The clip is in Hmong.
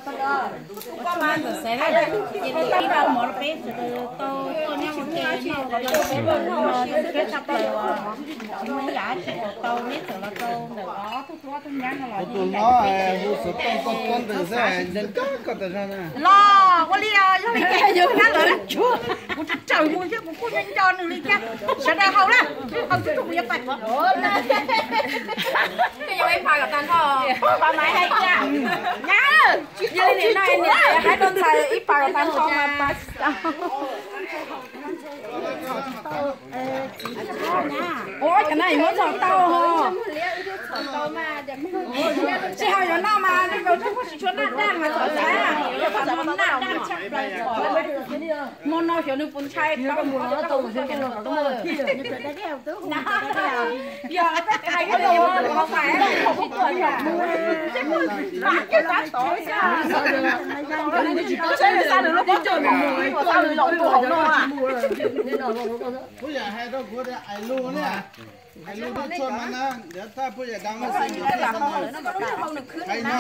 Ntxawm Xaiv na, cia li ib rau mov rau peb sawv daws tau tuaj nyob ua ke noj ua ke, peb tshaj plaws uas tsis muaj ib yam dab tsi tau, neb txawm los tau ntawm ob tug tub ob tug nyab no los tus no hu xov tooj tuaj tuab ntws xwb, nco nco koj tas zog na. Los ua li os, yog li ces yog nyab lawv tsuag, kuv tsis raws mus thiab, kuv kuj nco nco nws li thiab. Sawv daws haus na, haus tib tug kuv yuav pais. Nyab, yog li nim no es niam hais rau ntxhais ib pas kom tag nrho mas pas. Ua cov no muab txhom tau ho. Tsis haus yuav noj mas, nej tsis tshua noj daj mas txhom tau, noj daj tshaj plaws. Hmo no xyov nws puas ntshai paub. Yog hais Pub yam hais rau kuv tias ais lus ne, ais lus neb tshuaj mas na, ntiav thaj Pub yam dab xeeb ntiav thaj xeeb, hais no